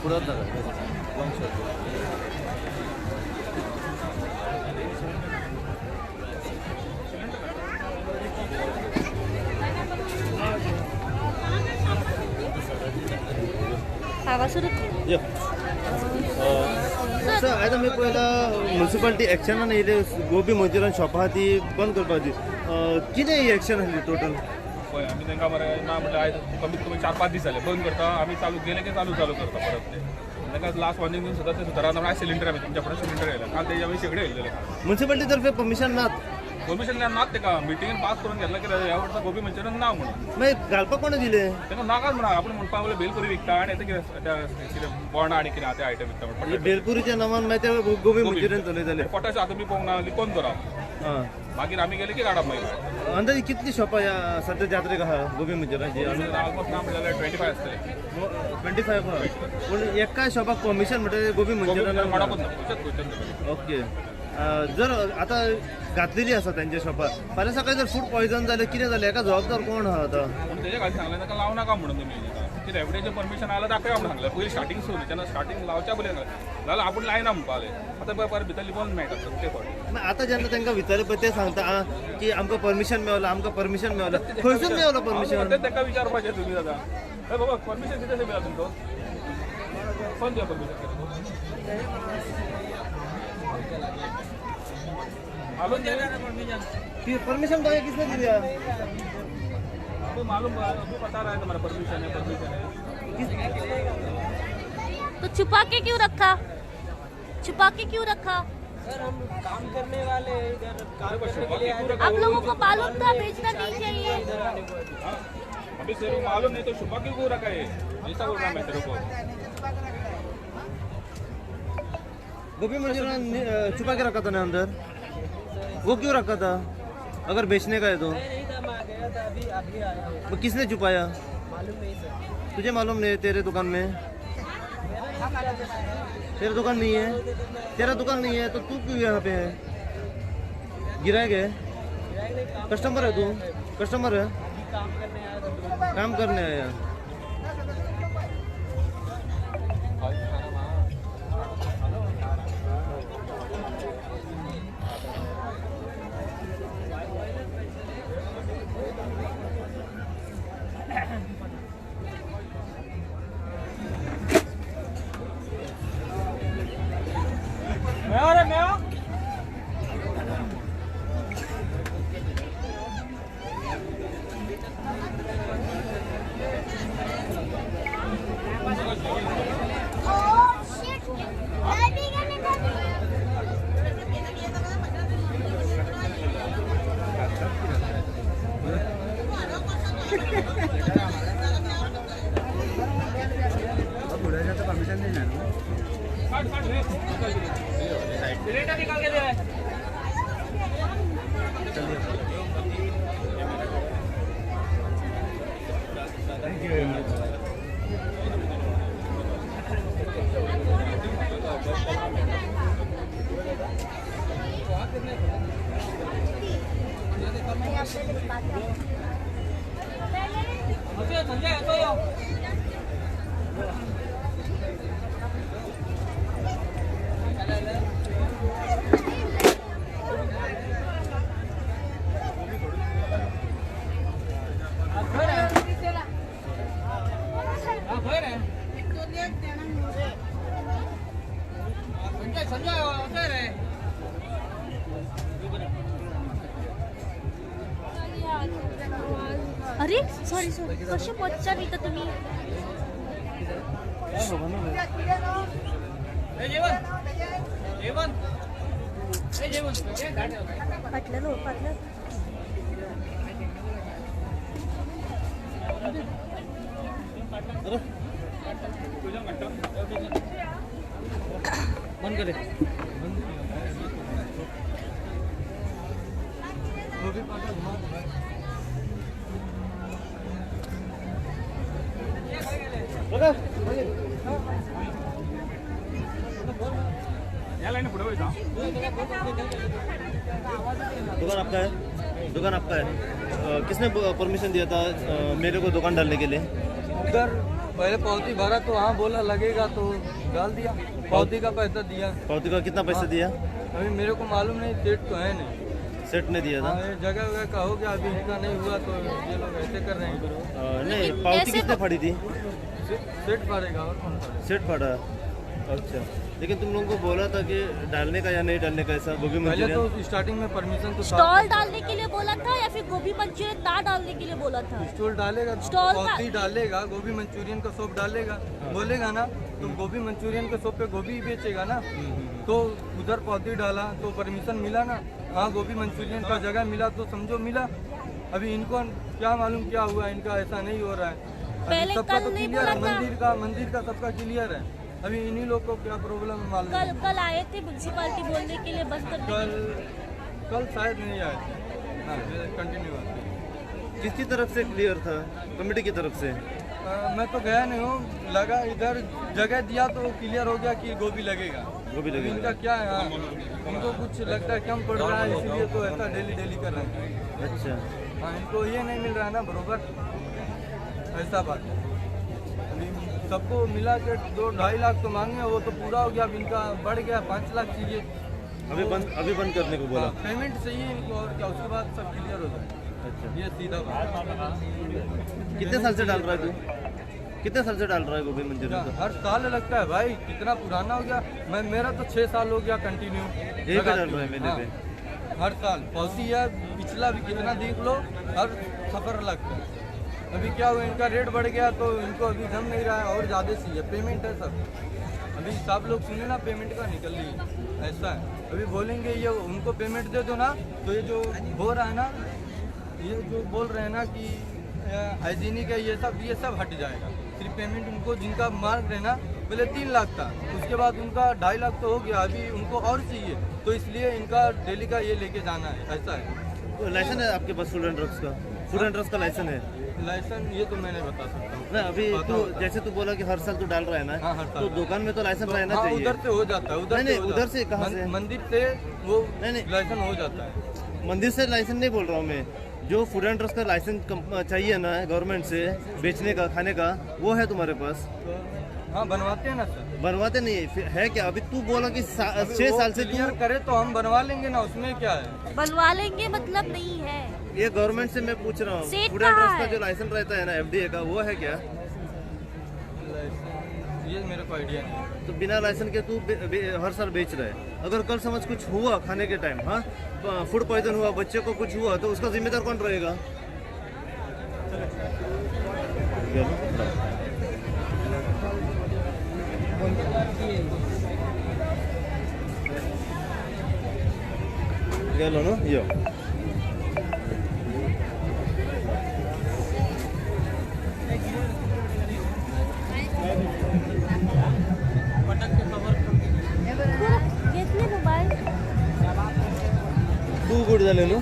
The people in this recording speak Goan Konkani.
फुडें नाका, लॉंग शॉट. यो सर, आयज आमी पळयला म्युनिसिपालिटी एक्शनान येयले, गोबी मंचुरियन शॉपां आहा ती बंद करपाची. कितें ही एक्शन आसली टोटल? पळय, आमी तांकां मरे ना म्हटल्यार आयज कमीत कमी 4-5 दीस जाले बंद करता आमी. चालू गेले की चालू चालू करता परत ते. तांकां लास्ट वॉर्निंग दिवन सुद्दां ते सुदारना म्हणून आयज सिलिंडर आमी तुमच्या फुडें सिलिंडर येयला. काल तेजे आमी शेगडी येयलेले. म्युनिसिपालिटी तर्फे परमिशन नात? परमिशन नात. तेका मिटिंगेन पास करून घेतला की ह्या वर्सा गोबी मंचुरियन ना म्हणून. मागीर घालपाक कोणें दिलें? तांकां नाकाच म्हणा. आपूण म्हणपाक लागले भेलपुरी विकता आनी आतां कितें त्या कितें बोंडा आनी कितें आहा ते आयटम विकता म्हणून. भेलपुरीच्या नांवान मागीर ते गोबी मंचुरियन चलयताले. पोटाश आतां तुमी पळोवंक ना, लिपोवन दवराप. मागीर आमी गेले की काडप मागीर. अंदाजे कितली शॉपां ह्या सद्या जात्रेक आहा गोबी मंचुरियनाची? ऑलमोस्ट ना म्हणल्यार 25 आसतले. 25 आहा, पूण एकाय शॉपाक परमिशन म्हणटा गोबी मंचुरियन कोणाकूच ना, खंयच्याच खंयच्याच ना. ओके, जर आतां घातलेली आसा तेंच्या शॉपार, फाल्यां सकाळी जर फूड पॉयझन जालें, कितें जालें, हेका जबाबदार कोण आहा आतां? पूण तेजे खातीर सांगलें ताका लावं नाका म्हणून. तुमी कितें एफडीएचें परमिशन आयलां दाखया म्हणून सांगलें पयलीं. स्टार्टिंग सुरू जेन्ना स्टार्टिंग लावच्या पयलीं सांगलें, जाल्यार आपूण लायना म्हणपा लागले. आतां पळय परत भितर लिपोवन मेळटा प्रत्येक फावटी. मागीर आतां जेन्ना तांकां विचारलें पळय, ते सांगता की आमकां परमिशन मेवलां, आमकां परमिशन मेवलां. खंयसून मेवलां परमिशन? तें तांकां विचारपाचें तुमी दादा. ए बाबा, परमिशन कितें मेळ्ळा तुमकां? कोण दिया परमिशन? मालूम नहीं. परमिशन तो किसने दिया? अभी मालूम, अभी बता रहा है तुम्हारा परमिशन है, परमिशन है. तो छुपा के क्यों रखा? छुपा के क्यों रखा? सर, हम काम करने वाले हैं, इधर काम करने के लिए आए थे. आप लोगों को मालूम था, बेचना नहीं चाहिए. इधर आने को अभी। हाँ? अभी तेरे को मालूम नहीं तो छुपा क्यों क्यों रखा है, ऐसा बोल रहा मैं तेरे को. गोभी मंचूरियन छुपा के रखा था ना अंदर, वो क्यों रखा था अगर बेचने का है तो? नहीं था, मैं गया था, अभी अभी आया हूँ. वो किसने छुपाया? मालूम नहीं सर. तुझे मालूम नहीं है? तेरे दुकान में, तेरा दुकान नहीं है? तेरा दुकान नहीं है तो तू क्यों यहाँ पे है? गिराए गए कस्टमर है तू? कस्टमर है? काम करने आया था. काम करने आया. मैं मैं Oh shit! Cylinder निकाल K de. Thank you very much. Sanjay, Sanjay. Sanjay, Sanjay रे. अरे सॉरी सॉरी, कसे मच्छर इथं तुम्ही? ए जेवण, जेवण, ए जेवण. फाटल्यान हो, फाटल्यान. बंद करे. या लाईन पुढे वयता. दुकान आपका है? दुकान आपका है? किसने परमिशन दिया था मेरे को दुकान डालने के लिए? उधर पहले पावती भरा तो हाँ बोला लगेगा तो डाल दिया। पावती का पैसा दिया। पावती का कितना पैसा दिया? अभी मेरे को मालूम नहीं, सेठ तो है नहीं। सेठ ने दिया था? जगह वगैरह का हो गया, अभी इनका नहीं हुआ तो ये लोग ऐसे कर रहे हैं। नहीं, पावती कितने फाड़ी थी? सेठ फाड़ेगा और कौन फाड़ेगा? सेठ फाड़ा। अच्छा, लेकिन तुम लोगों को बोला था कि डालने का या नहीं डालने का ऐसा गोभी पहले मंचूरियन? तो स्टार्टिंग में परमिशन तो स्टॉल डालने के लिए बोला था या फिर गोभी मंचूरियन ना डालने के लिए बोला था? स्टॉल डालेगा, स्टॉल पावती डालेगा, गोभी मंचूरियन का शॉप डालेगा, बोलेगा ना तो गोभी मंचूरियन के शॉप पे गोभी बेचेगा ना, तो उधर पावती डाला तो परमिशन मिला ना। हाँ, गोभी मंचूरियन का जगह मिला तो समझो मिला। अभी इनको क्या मालूम क्या हुआ, इनका ऐसा नहीं हो रहा है। पहले सबका कल तो नहीं क्लियर बोला है, था। मंदिर का सबका क्लियर है। अभी इन्हीं लोग को क्या प्रॉब्लम है मालूम। कल कल आए थे म्यूनसिपालिटी बोलने के लिए बंद करने के लिए। कल शायद नहीं आए थे। हाँ, कंटिन्यू आते। किसकी तरफ से क्लियर था? कमेटी की तरफ से? मैं तो गया नहीं हूँ, लगा इधर जगह दिया तो क्लियर हो गया कि गोभी लगेगा। गोभी लगेगा। इनका क्या है, हाँ, इनको कुछ लगता है कम पड़ रहा है, इसलिए तो ऐसा डेली डेली कर रहे हैं। अच्छा, हाँ, इनको ये नहीं मिल रहा है ना बरोबर, ऐसा बात है। अभी सबको मिला के 2-2.5 लाख तो मांगे, वो तो पूरा हो गया। अब इनका बढ़ गया 5 लाख चाहिए। अभी बंद करने को बोला। पेमेंट चाहिए इनको और क्या, उसके बाद सब क्लियर हो जाए। अच्छा, ये सीधा बात। कितने साल से डाल रहा है तू? कितने साल से डाल रहा है गोभी मंचूरियन का? हर साल लगता है भाई, कितना पुराना हो गया। मैं मेरा तो 6 साल हो गया कंटिन्यू यही पे डाल रहा है मेले पे। हर साल पॉलिसी है, पिछला भी कितना देख लो, हर सफर लगता है। अभी क्या हुआ, इनका रेट बढ़ गया तो इनको अभी जम नहीं रहा है और ज़्यादा चाहिए। पेमेंट है सब, अभी सब लोग सुने ना, पेमेंट का निकल रही है, ऐसा है। अभी बोलेंगे ये उनको पेमेंट दे दो ना, तो ये जो हो रहा है ना, ये जो बोल रहे हैं ना कि हाइजीनिक है, ये सब हट जाएगा। सिर्फ पेमेंट उनको जिनका मार्ग रहे ना, पहले 3 लाख था, उसके बाद उनका 2.5 लाख तो हो गया, अभी उनको और चाहिए, तो इसलिए इनका डेली का ये लेके जाना है, ऐसा है। तो लाइसेंस है आपके पास फूड एंड ड्रग्स का? फूड एंड ड्रग्स का लाइसेंस है? लाइसेंस ये तो मैं नहीं बता सकता हूँ। ना, अभी तो जैसे तू बोला कि हर साल तू डाल रहा है ना, हाँ, हर साल। तो दुकान में तो लाइसेंस रहना हाँ, चाहिए। उधर से हो जाता है, उधर नहीं, उधर से कहाँ से? मंदिर से वो नहीं, लाइसेंस हो जाता है। मंदिर से लाइसेंस नहीं बोल रहा हूँ मैं, जो फूड एंड ड्रग्स का लाइसेंस चाहिए ना गवर्नमेंट से बेचने का खाने का, वो है तुम्हारे पास? हाँ, बनवाते हैं ना सर। बनवाते नहीं है क्या? अभी तू बोला कि 6 साल से क्लियर करे तो हम बनवा लेंगे ना, उसमें क्या है? बनवा लेंगे मतलब नहीं है। ये गवर्नमेंट से मैं पूछ रहा हूँ, फूड एंड ड्रग्स का जो लाइसेंस रहता है ना FDA का, वो है क्या? ये मेरे को आइडिया नहीं है। तो बिना लाइसेंस के तू हर साल बेच रहा है। अगर कल समझ कुछ हुआ खाने के टाइम, हाँ, फूड पॉइजन हुआ, बच्चे को कुछ हुआ, तो उसका जिम्मेदार कौन रहेगा? गेलो ना यो। तू गुड झाले ना?